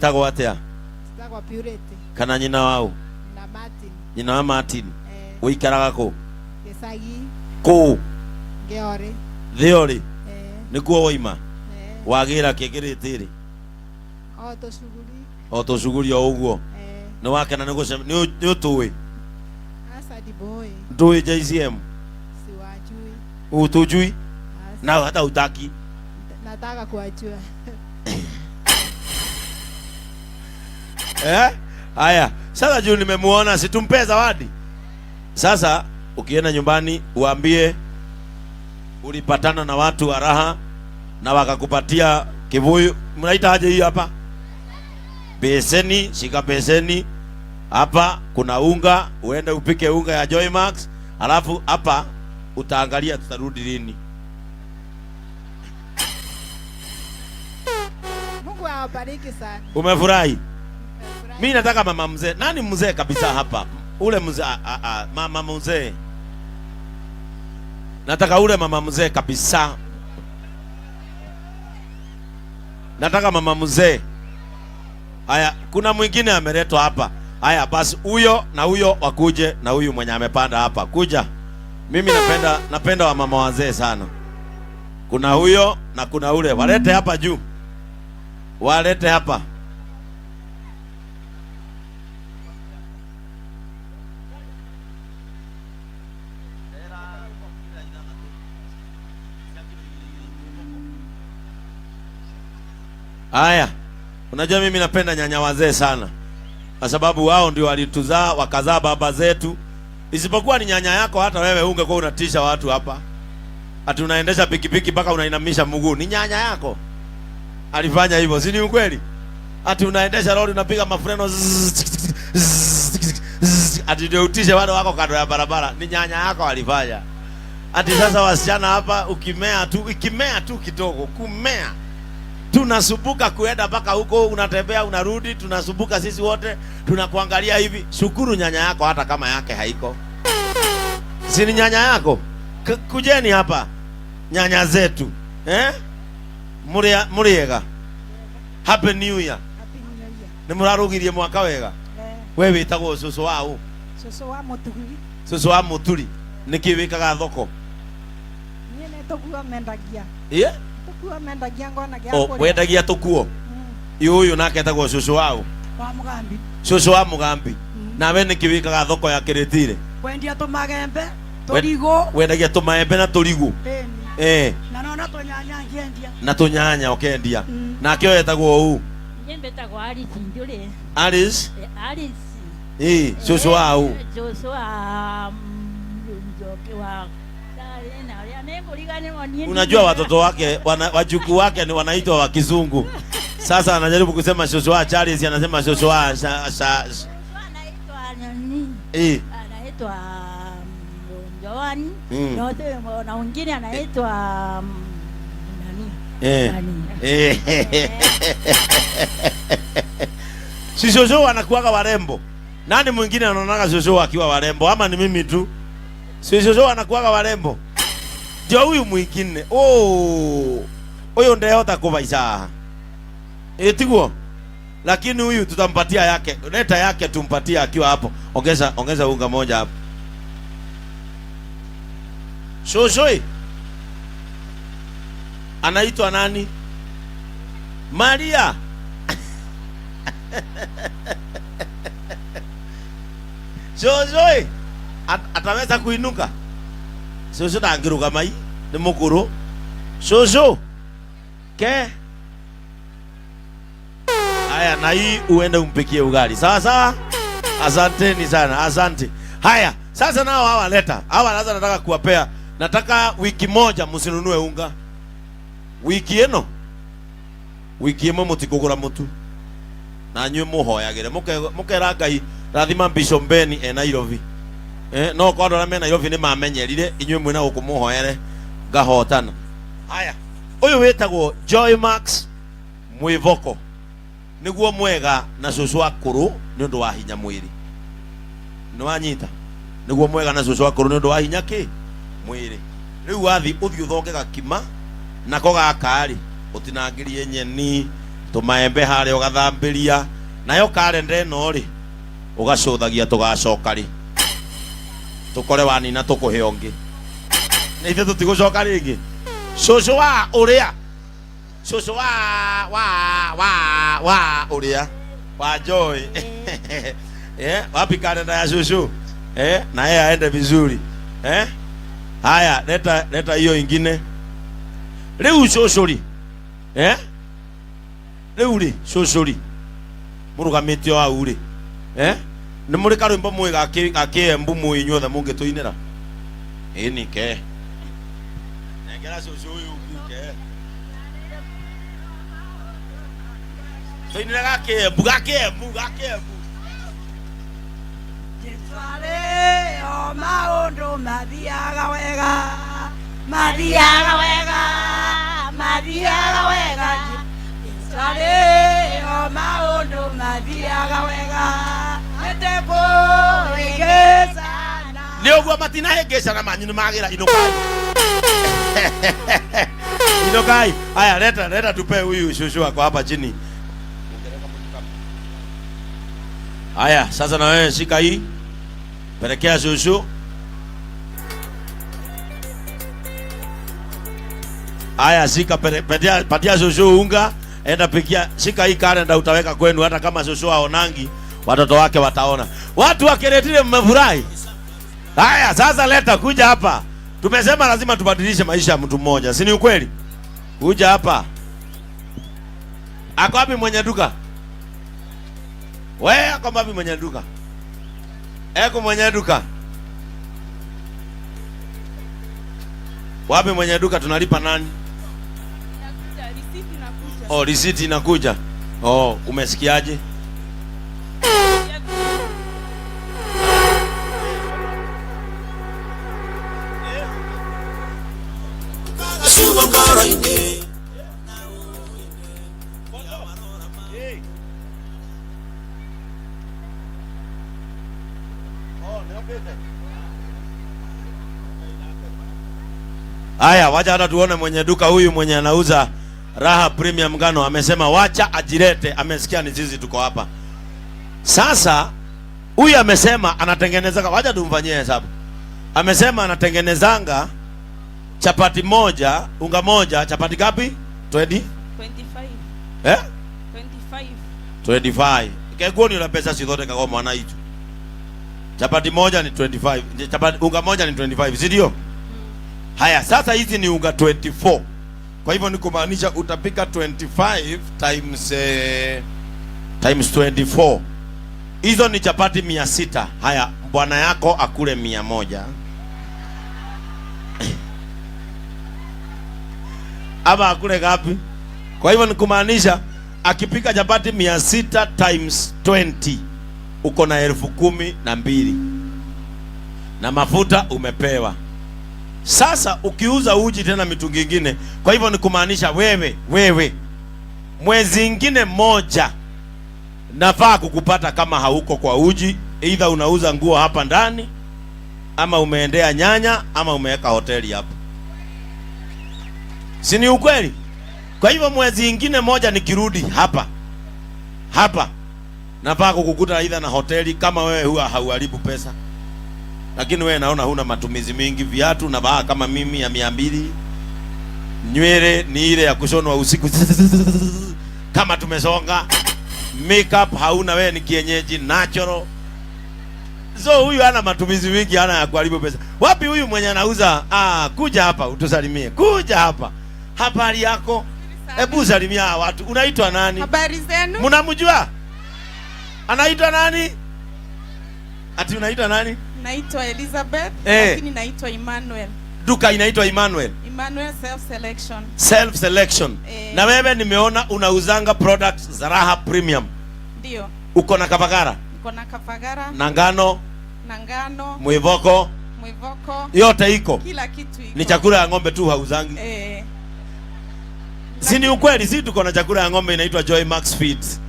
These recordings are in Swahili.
Tagwo atia? Njĩtagwo Purity. Kana nyina wau? Na Martin. Nyina wa Martin. Eh. Ũikaraga kũ? Gĩcagi. Kũ? Ngĩorĩ. Thĩorĩ? Eh. Nĩkuo waima? Eh. Wagĩra kĩ kĩrĩtĩrĩ? O tũcuguri. O tũcuguri o ũguo. Eh. Nĩ wakena nĩ gũcem nĩ ũtũĩ? Aca ndimũĩ. Ndũĩ JCM? Siwajui. Utujui? Aca. Na hata utaki? Nataka kuwajua. Eh? Haya, sasa juu nimemuona, si tumpee zawadi. Sasa ukienda nyumbani uambie ulipatana na watu wa raha na wakakupatia kibuyu, mnaita aje hii hapa? Beseni, shika beseni. Hapa kuna unga, uende upike unga ya Joymax, alafu hapa utaangalia tutarudi lini. Mungu awabariki sana. Umefurahi? Nimefurahi. Mimi nataka mama mzee. Nani mzee kabisa hapa? Ule mzee, mama mzee. Nataka ule mama mzee kabisa. Nataka mama mzee. Haya, kuna mwingine ameletwa hapa. Haya basi, huyo na huyo wakuje na huyu mwenye amepanda hapa. Kuja. Mimi napenda wamama wazee sana. Kuna huyo na kuna ule. Walete hapa juu. Walete hapa. Haya, unajua mimi napenda nyanya wazee sana, kwa sababu wao ndio walituzaa wakazaa baba zetu. Isipokuwa ni nyanya yako, hata wewe ungekuwa unatisha watu hapa, ati unaendesha pikipiki mpaka unainamisha mguu. Ni nyanya yako alifanya hivyo, si ni ukweli? Ati unaendesha lori unapiga mafreno zzz, zzz, zzz, ati ndio utishe wale wako kando ya barabara. Ni nyanya yako alifanya. Ati sasa wasichana hapa, ukimea tu, ikimea tu kidogo, kumea tunasumbuka kuenda mpaka huko, unatembea unarudi, tunasumbuka sisi wote, tunakuangalia hivi. Shukuru nyanya yako hata kama yake haiko. Si ni nyanya yako? Kujeni hapa nyanya zetu. Eh? Muriega. Happy New Year. Happy New Year. Ni murarugirie mwaka wega? Eh. We witagwo cucu wa u? Cucu wa Muturi. Cucu wa Muturi. Niki wikaga thoko? Niĩ nĩ tũkuo mendagia. Ĩĩ? Tũkuo mendagia ngona gĩa O, kũrĩa. wendagia tũkuo? Ũyũ nake etagwo cucu wa ũ? Wa Mũgambi. Cucu wa Mũgambi. Nawe nĩkĩ wĩkaga thoko ya Kĩrĩtĩrĩ? Kwendia tũmagembe, tũrigũ. Wendagia tũmaembe na tũrigũ. Ĩni. Na nona tũnyanya ngĩendia. Na tũnyanya ũkendia. Nake ũyũ etagwo ũ? Niĩ mbĩtagwo Alice Njũrĩ. Alice? Alice. Ĩĩ, cucu wa ũ? Cucu wa Njoki wa Unajua watoto wake, wajukuu wake ni wanaitwa wa kizungu. Sasa anajaribu kusema shosho wa Charles, anasema shosho wa sha, sha, sha. Anaitwa nani? Anaitwa Joan. Na na mwingine anaitwa nani? Nani? Si shosho wanakuwaga warembo. Nani mwingine anaonaga shosho akiwa warembo ama ni mimi tu? Si shosho wanakuwaga warembo. Ndio huyu mwingine. Oh. Huyu ndehota kubaica. Tiguo. Lakini huyu tutampatia yake. Leta yake tumpatie akiwa hapo. Ongeza unga moja hapo. Shosho. Anaitwa nani? Maria. Shosho. Ataweza kuinuka? Shosho ndangĩrũgama mai nĩ mũkũrũ. Shosho. Ke. Haya, na hii uende umpikie ugali. Sawa sawa? Asanteni sana, asante. Haya, sasa nao hawa leta. Hawa sasa nataka kuwapea. Nataka wiki moja msinunue unga. Wiki ĩno. Wiki ĩmwe mũtikũgũra mũtu. Na inyuĩ mũhoyagĩre. Mũkera Ngai rathima Bishop Beni e Nairobi. No kwa andũ arĩa me Nairobi nĩ mamenyerire, inyuĩ mwĩna gũkũ mũhoere ngahotana. Haya, ũyũ wĩtagwo Joy Max Mwĩvoko. Nĩguo mwega na cũcũ akũrũ nĩ ũndũ wa hinya mwĩrĩ. Nĩ wanyita? Nĩguo mwega na cũcũ akũrũ nĩ ũndũ wa hinya kĩ? Mwĩrĩ. Rĩu wathi ũthiĩ ũthonge gakima nako gaka rĩ, ũtinangĩrie nyeni, Tumaembe harĩa ũgathambĩria. Nayo kalenda ĩno rĩ, ũgacũthagia tũgacoka rĩ. Tukore wanina tukuhe ũngĩ. Na ithuĩ tũtigũcoka rĩngĩ. Cũcũ wa ũrĩa. Cũcũ wa ũrĩa. Wa Joy. Wapi kalenda ya cũcũ? Na yeye aende vizuri. Haya, leta hiyo ingine. Rĩu cũcũ rĩ. Rĩu rĩ, cũcũ rĩ. Mũrũgamĩte o hau rĩ. Nĩ mũrĩ karwĩmbo mwĩ ga Kĩembu mwĩ inyuothe mũngĩtũinĩra? Ĩni ke. Nengera cũcũ ũyũ ũngĩ ke. Tũinĩre ga Kĩembu, ga Kĩembu, ga Kĩembu. Jesu arĩ o maũndũ mathiaga wega, mathiaga wega, mathiaga wega. Jesu arĩ o maũndũ mathiaga wega, nĩtũkũhĩngĩcana. Nĩ ũguo matinahĩngĩcana manyu nĩ magĩra inũkai. Inũkai. Haya, leta tupe huyu shushu wako hapa chini. Haya, sasa na wewe shika hii. Pelekea shushu. Haya, shika, patia shushu unga, enda pikia, shika hii kalenda utaweka kwenu, hata kama shushu haonangi, watoto wake wataona. Watu wa Keretile mmefurahi? Haya, sasa leta, kuja hapa. Tumesema lazima tubadilishe maisha ya mtu mmoja, si ni ukweli? Kuja hapa. Ako wapi mwenye duka? Wewe ako wapi mwenye duka? Eko mwenye duka. Wapi mwenye duka, tunalipa nani? Inakuja, receipt inakuja. Oh, receipt inakuja. Oh, umesikiaje? Haya, wacha hata tuone mwenye duka huyu mwenye anauza Raha Premium ngano amesema wacha ajilete, amesikia ni sisi tuko hapa. Sasa huyu amesema anatengeneza, wacha tumfanyie hesabu. Amesema anatengenezanga chapati moja, unga moja, chapati ngapi? 20? 25. 25. 25. Kekuo ni pesa cithondekagwo mwana itu. Chapati moja ni 25. Chapati unga moja ni 25, si ndio? Haya, sasa hizi ni unga 24. Kwa hivyo ni kumaanisha utapika 25 times 24. Hizo ni chapati 600. Haya, bwana yako akule 100. Ama akule ngapi? Kwa hivyo ni kumaanisha akipika chapati 600 times 20 uko na 12,000. Na mafuta umepewa. Sasa ukiuza uji tena mitungi ingine, kwa hivyo ni kumaanisha wewe mwezi ingine moja nafaa kukupata kama hauko kwa uji, either unauza nguo hapa ndani ama umeendea nyanya ama umeweka hoteli hapa. Si ni ukweli? Kwa hivyo mwezi ingine moja nikirudi hapa nafaa kukukuta either na hoteli, kama wewe huwa hauharibu pesa. Lakini wewe naona huna matumizi mingi, viatu na baa kama mimi ya 200. Nywele ni ile ya kushonwa usiku kama tumesonga. Makeup hauna, wewe ni kienyeji natural. So huyu hana matumizi mingi, hana ya kuharibu pesa. Wapi huyu mwenye anauza? Kuja hapa utusalimie. Kuja hapa. Habari yako? Hebu salimia hawa watu. Unaitwa nani? Habari zenu? Mnamjua? Anaitwa nani? Ati unaitwa nani? Naitwa Elizabeth, lakini naitwa Emmanuel. Duka inaitwa Emmanuel. Emmanuel Self Selection. Self Selection. Na wewe nimeona unauzanga products za Raha Premium. Ndio. Uko na Kavagara? Niko na Kavagara. Na ngano. Na ngano. Mwivoko. Mwivoko. Yote iko. Kila kitu iko. Ni chakula ya ng'ombe tu hauzangi. Si ni ukweli, si tuko na chakula ya ng'ombe inaitwa Joy Max Feeds.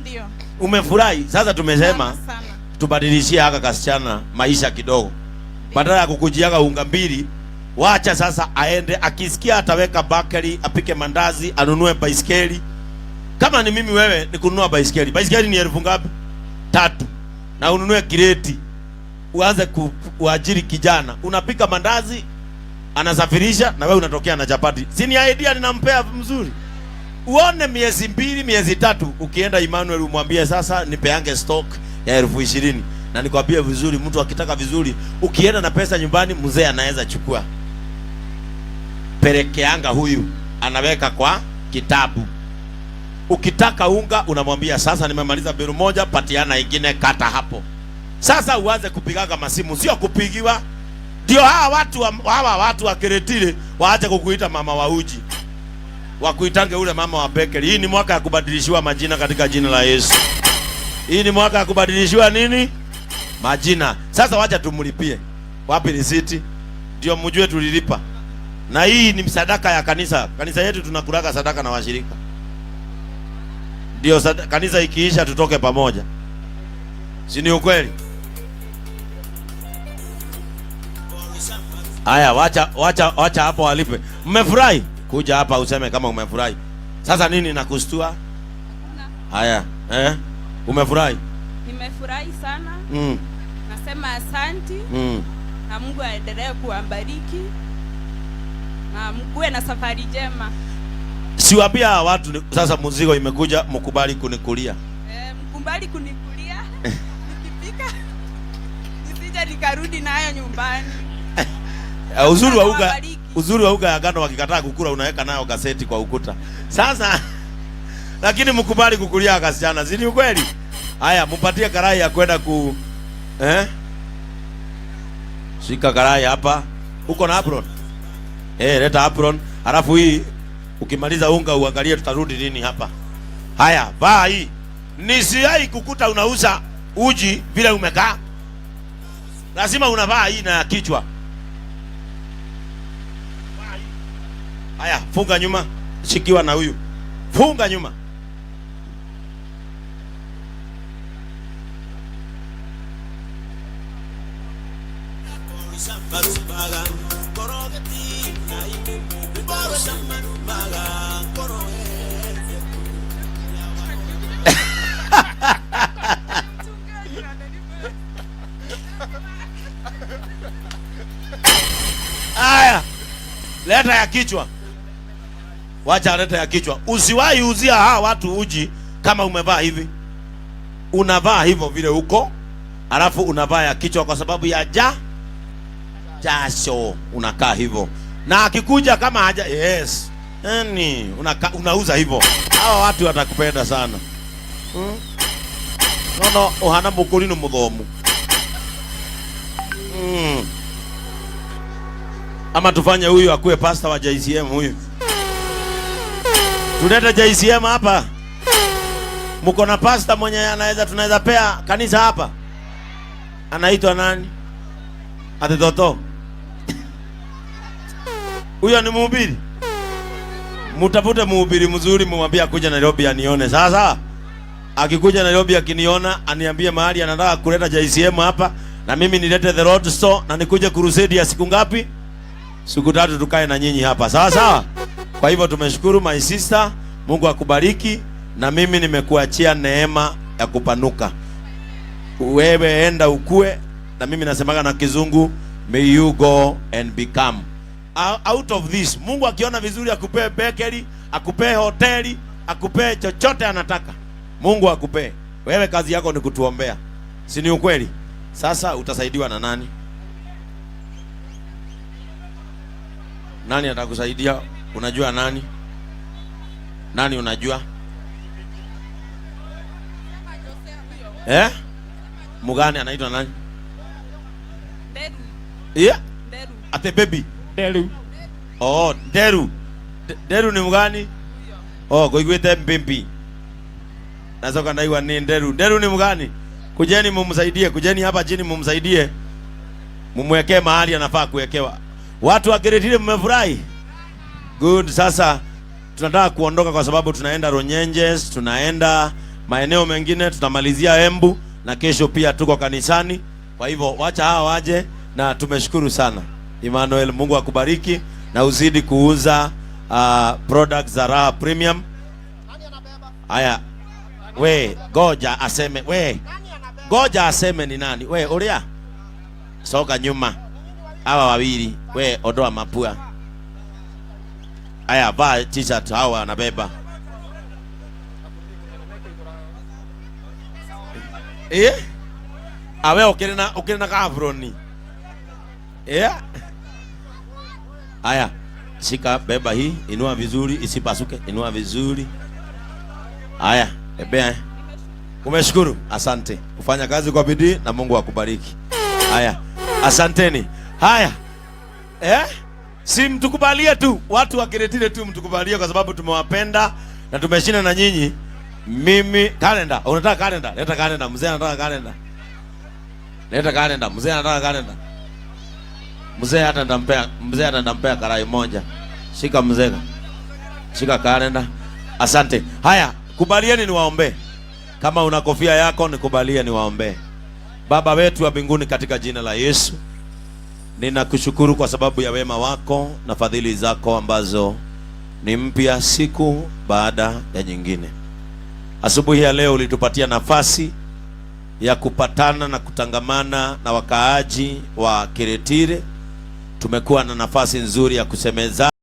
Ndio. Umefurahi? Sasa tumesema sana. Tubadilishie haka kasichana maisha kidogo. Badala ya kukujiaga unga mbili, wacha sasa aende, akisikia ataweka bakery, apike mandazi, anunue baiskeli. Kama ni mimi wewe ni kununua baisikeli. Baisikeli ni elfu ngapi? 3. Na ununue kireti. Uanze kuajiri kijana. Unapika mandazi, anasafirisha na wewe unatokea na chapati. Si ni idea ninampea mzuri? Uone miezi 2, miezi 3 ukienda Emmanuel umwambie sasa nipeange stock ya 20,000. Na nikwambie vizuri, mtu akitaka vizuri, ukienda na pesa nyumbani mzee anaweza chukua. Pelekeanga huyu, anaweka kwa kitabu. Ukitaka unga unamwambia sasa nimemaliza biru moja, patiana ingine, kata hapo. Sasa uanze kupigaga masimu, sio kupigiwa. Ndio hawa watu wa Kiretile waache kukuita mama wa uji. Wakuitange ule mama wa bakery. Hii ni mwaka ya kubadilishiwa majina katika jina la Yesu. Hii ni mwaka ya kubadilishiwa nini? Majina. Sasa wacha tumlipie. Wapi risiti? Ndio mjue tulilipa. Na hii ni sadaka ya kanisa. Kanisa yetu tunakulaga sadaka na washirika. Ndio kanisa ikiisha tutoke pamoja. Si ni ukweli? Haya, wacha hapo walipe. Mmefurahi? Kuja hapa useme kama umefurahi. Sasa nini nakustua? Haya, Umefurahi? Nimefurahi sana. Nasema asanti. Na Mungu aendelee kuwabariki. Na mkuwe na safari njema. Siwaambia watu sasa mzigo imekuja, mkubali kunikulia. Mkubali kunikulia. Nikipika nisije nikarudi nayo nyumbani. Uzuri wa uga ya ngano wakikataa kukula unaweka nayo gazeti kwa ukuta. Sasa lakini mkubali kukulia kasichana, si ni ukweli? Haya, mpatie karai ya kwenda ku Shika karai hapa. Uko na apron? Leta apron. Halafu hii ukimaliza unga uangalie tutarudi nini hapa. Haya, vaa hii. Nisiai kukuta unauza uji vile umekaa. Lazima unavaa hii na kichwa. Haya, funga nyuma. Shikiwa na huyu. Funga nyuma. Haya, leta ya kichwa. Wacha leta ya kichwa. Usiwahi uzia hawa watu uji kama umevaa hivi. Unavaa hivyo vile huko, alafu unavaa ya kichwa kwa sababu ya jasho. Unakaa hivyo. Na akikuja kama haja, yes. Yani unauza hivyo. Hawa watu watakupenda sana. No, ohana mukuri no muthomu. Ama tufanye huyu akuwe pastor wa JCM huyu. Tulete JCM hapa. Mko na pastor mwenye tunaweza pea kanisa hapa. Anaitwa nani? Atetoto. Huyo ni mhubiri. Mtafute mhubiri mzuri, mumwambie akuje Nairobi anione. Sasa akikuja Nairobi akiniona aniambie mahali anataka kuleta JCM hapa, na mimi nilete the road store na nikuje crusade ya siku ngapi? Siku 3 tukae na nyinyi hapa. Sawa sawa? Kwa hivyo tumeshukuru my sister, Mungu akubariki, na mimi nimekuachia neema ya kupanuka. Wewe enda ukue, na mimi nasemaga na kizungu, may you go and become. Out of this, Mungu akiona vizuri akupee bakery, akupee hoteli, akupee chochote anataka. Mungu akupee. Wewe kazi yako ni kutuombea. Si ni ukweli? Sasa utasaidiwa na nani? Nani atakusaidia? Unajua nani? Nani unajua? Mugani anaitwa nani? Nderu. Yeah? Nderu. Ate baby. Nderu. Oh, Nderu. Nderu ni mugani? Oh, kuiguite mbimbi. Nasoka ndaiwa ni Nderu. Nderu ni mugani? Kujeni mumsaidie, kujeni hapa chini mumsaidie. Mumwekee mahali anafaa kuwekewa. Watu wa Kiretile mmefurahi? Good. Sasa tunataka kuondoka kwa sababu tunaenda Runyenjes, tunaenda maeneo mengine, tutamalizia Embu na kesho pia tuko kanisani. Kwa hivyo wacha hawa waje, na tumeshukuru sana. Emmanuel, Mungu akubariki na uzidi kuuza products za Raha Premium. Haya, we goja aseme, we goja aseme ni nani. We uria soka nyuma, hawa wawili, we ondoa mapua. Haya, vaa t-shirt, hawa wanabeba. Eh? Awe ukiri na kabroni. Eh? Haya, shika, beba hii, inua vizuri isipasuke, inua vizuri. Haya, bebea. Umeshukuru, asante. Ufanya kazi kwa bidii na Mungu akubariki. Haya, asanteni. Haya. Eh? Si mtukubalie tu, watu wa Kiritiri tu mtukubalie kwa sababu tumewapenda na tumeshinda na nyinyi. Mimi kalenda, unataka kalenda? Leta kalenda, mzee anataka kalenda. Leta kalenda, mzee anataka kalenda. Mzee hata nitampea, mzee hata nitampea karai moja. Shika mzee. Shika kalenda. Asante. Haya, kubalieni niwaombe. Kama una kofia yako nikubalie niwaombe. Baba wetu wa mbinguni, katika jina la Yesu, ninakushukuru kwa sababu ya wema wako na fadhili zako ambazo ni mpya siku baada ya nyingine. Asubuhi ya leo ulitupatia nafasi ya kupatana na kutangamana na wakaaji wa Kiritiri. Tumekuwa na nafasi nzuri ya kusemeza